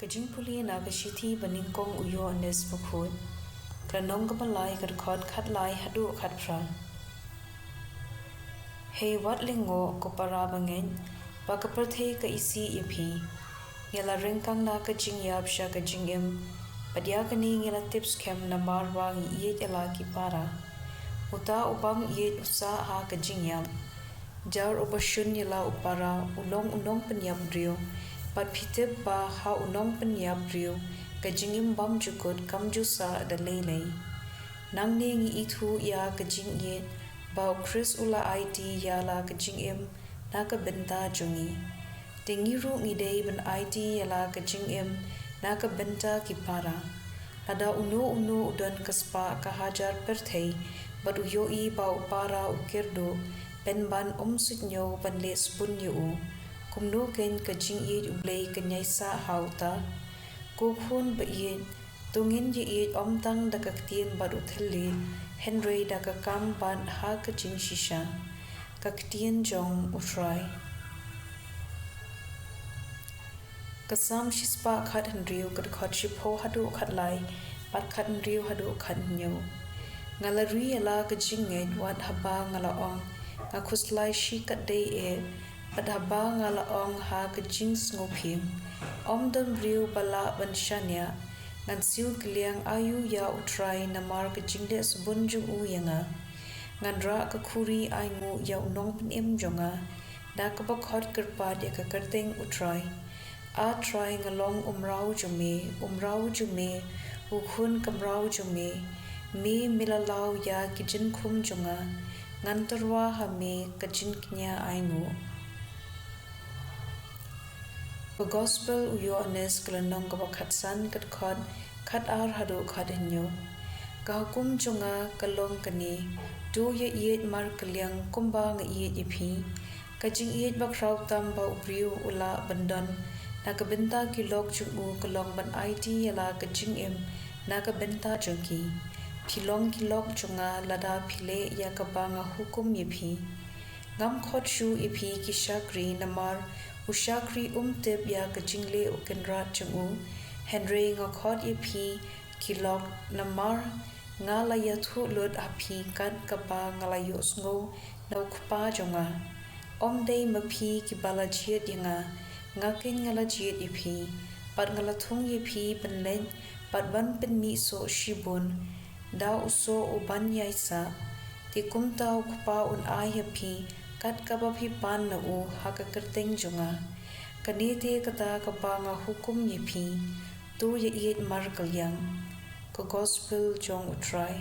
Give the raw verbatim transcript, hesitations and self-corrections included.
Ka jingpule na ka shithi ba nyngkong u Ïoannis Bakhuid. Ka lynnong kaba lai, ka dkhot khatlai haduh khatphra. Hei wat lyngngoh ko para bangeit, ba ka pyrthei ka isih ïa phi. Ngi la ryngkang na ka jingïap sha ka jingim, bad ïa kane ngi la tip skhem namar ba ngi ïeit ïa la ki para. Uta u bym ïeit u sah ha ka jingïap. Jar uba shun ïa la u para u long u nongpynïap briew, bad phi tip ba ha u nongpynïap briew ka jingim bymjukut kam ju sah da lei lei. Nangne ngi ithuh ïa ka jingïeit, ba u Khrist u la aiti ïa la ka jingim na ka bynta jong ngi. Te ngi ruh ngi dei ban aiti ïa la ka jingim na ka bynta ki para. Lada uno uno u don ka spah ka hajar pyrthei, bad u ïohi ba u para u kyrduh, pynban um suidñiew ban leh sbun ïa u, kumno keiñ ka jingïeit U Blei kan ïai sah ha uta? Ko khun ba ïeit, to ngin ïaieit ym tang da ka ktien bad u thylliej, hynrei da ka kam bad ha ka jingshisha. Ka ktien jong U Trai. Ka Salm shispah khathynriew, ka dkhot shiphew haduh khatlai, bad khathynriew haduh khathynñiew. Nga la ri ïa la ka jingngeit, wat haba nga la ong, nga khuslai shi katdei eh, bad haba nga la ong ha ka jingsngewphieng, ym don briew ba lah ban shaniah. Ngan siew kylliang aïu ïa U Trai namar ka jingleh sbun jong u ïa nga? Ngan rah ka khuri ainguh ïa u nongpynim jong nga, da kaba khot kyrpad ïa ka kyrteng U Trai. A Trai, nga long u mraw jong me, u mraw jong me, u khun ka mraw jong me. Me, me la law ïa ki jingkhum jong nga. Ngan tyrwa ha me, ka jingkñia ainguh. Ka Gospel u Ïoannis, ka lynnong kaba khatsan, ka dkhot khatar haduh khathynñiew. Ka hukum jong nga ka long kane: to ïaieit markylliang kumba nga ïeit ïa phi. Ka jingïeit bakhraw tam ba u briew u lah ban don na ka bynta ki lok jong u ka long ban aiti ïa la ka jingim na ka bynta jong ki. Phi long ki lok jong nga lada phi leh ïa kaba nga hukum ïa phi. Ngam khot shuh ïa phi ki shakri, namar u shakri um tip ïa ka jingleh u kynrad jong u. Hynrei nga khot ïa phi ki lok, namar nga la ïathuh lut ha phi kat kaba nga la ïohsngew na u Kpa jong nga. Ym dei ma phi kiba la jied ïa nga, nga keiñ nga la jied ïa phi, bad nga la thung ïa phi ban leit bad ban pynmih soh shibun, da u soh uban ïai sah. Te kumta u Kpa un ai ha phi kat kaba phi pan na u ha ka kyrteng jong nga. Kane te kata kaba nga hukum ïa phi: to ïaieit markylliang. Ka Gospel jong U Trai.